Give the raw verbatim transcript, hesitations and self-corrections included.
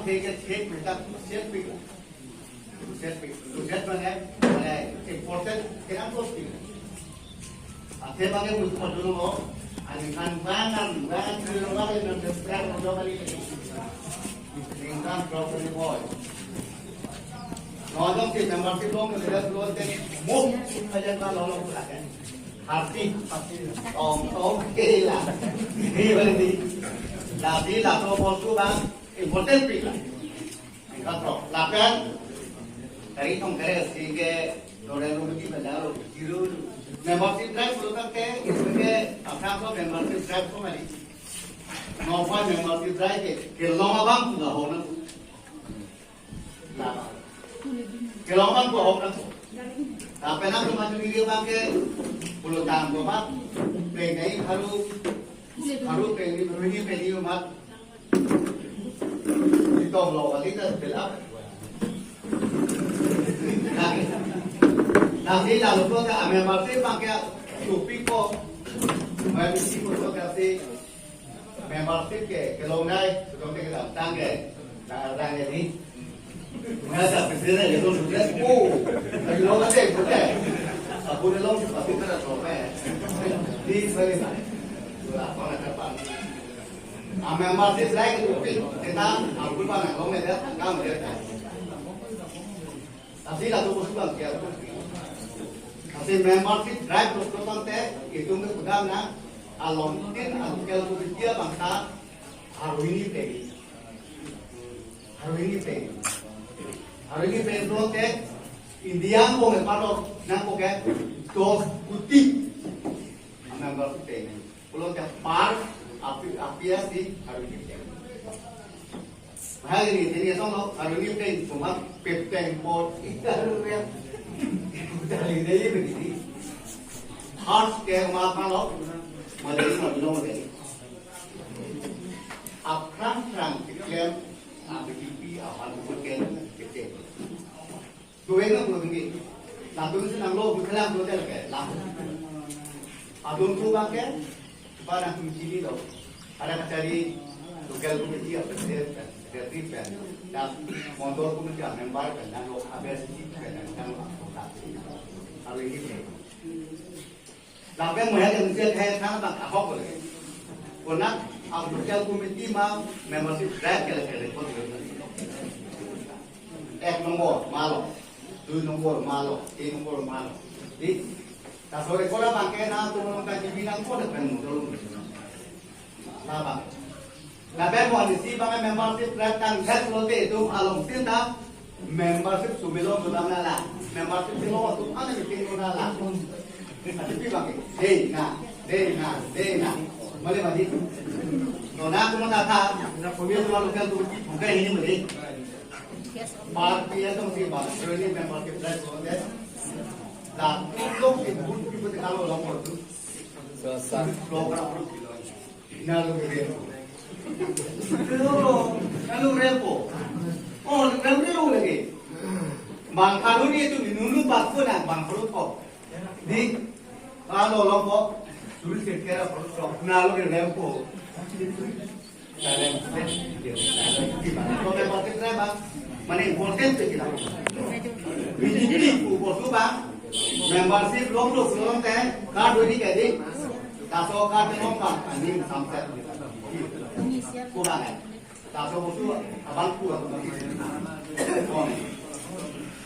Thek ke thek, thek, thek, thek. Set, set mane, mane important, kenang ko thek. Athe bang ke mutu padu lo, ani kan bang, kan bang, kan bang, kan bang, kan bang, kan bang. Ningkan problem boy. Nodong si membership long ke leader lo te, muk aja na lo lo pula kan. Hati, hati. Om, om, ke la. Ini berarti. Tapi la to bostu bang, important pi la. Katro, lapen, kari tong kare si ke, dore lo di benda lo, zero. Membership drive lo tangte, ke, aphrang lo membership drive ko mari. Nopa membership drive ke, kelong abang tu ho na. Kelong abang tu ho na. Tapi na tu maju diri bang ke, pulo tang ko mat, pengai haru, haru pengai, haru ni pengai mat. Itom lo kali ta fill up. Nah, nah, si lalu ko ta membership bang ke topik ko. Membership ko kasi membership ke kelong nai, kelong ke tang ke. Nah, tang ke ni. Masa pesen ya, itu sudah. Oh, kelong aja, sudah. Aku udah long, aku udah long, eh. Di sana. Sudah, apa nak dapat? Ame masih saya itu pi, kita aku bang, aku meda, kamu meda. Tapi lalu aku suka dia. Tapi membership drive terus terus teh, itu untuk pegang na, along tin, along kel aku dia bangsa, hari ini pe, hari ini pe, hari ini pe itu teh, India ko me paro, na ko ke, dos kuti, membership pe. Pulo ke par api, api asi hari ini. Hari ini, ini solo hari ini peng cuma pepeng pot itar ya. Dari dari begini. Harus ke rumah kalau model model model. Aphrang phrang keklem, api api apan buat ke kecil. Doeng lo doeng ke. Latum si nanglo, bukan lo tel ke. Latum. Adun tu bang ke, pada tum chini lo. Ada kacari local committee apa dia, dia trip kan. Dan mondol committee member kan, dan lo A B C kan, dan lo advokat. Hari ini. Lapen mo ya kan dia kayak kan bang ahok boleh. Kona ab local committee ma membership drive kele kele ko. Ek nombor malo, dui nombor malo, tin nombor malo. Di, ta sore kola bang ke na tu nong ka jibi nang ko de pen dulu. Labang. Lapen mo ani si bang membership drive kan hes lote itu along tin ta membership sumilong tu bang nala. Membership sumilong tu ane meeting tu nala. Ati pi bang ke, dei na, dei na, dei na. Mali mali. To na tu na tha, na pumi tu lalu kan tu bukan ini mali. Party itu mesti bang, ini membership drive tu deh. Dan tu si pun kita kalau lapor tu. Selesai. Program. Nalo ke rempo. Nalo, nalo rempo. Oh, rempo lagi. Bang Harun itu minunu pas ko na Bang Harun ko. Di, kalau lompo, dulu sekira perut nalo ke rempo. Kalau membership drive, mane important ke kita. B J P ku bosu bang, membership long lo long ke, card ini ke di, kaso card long bang, ani samset. Kurang eh. Kaso bosu abang ku abang.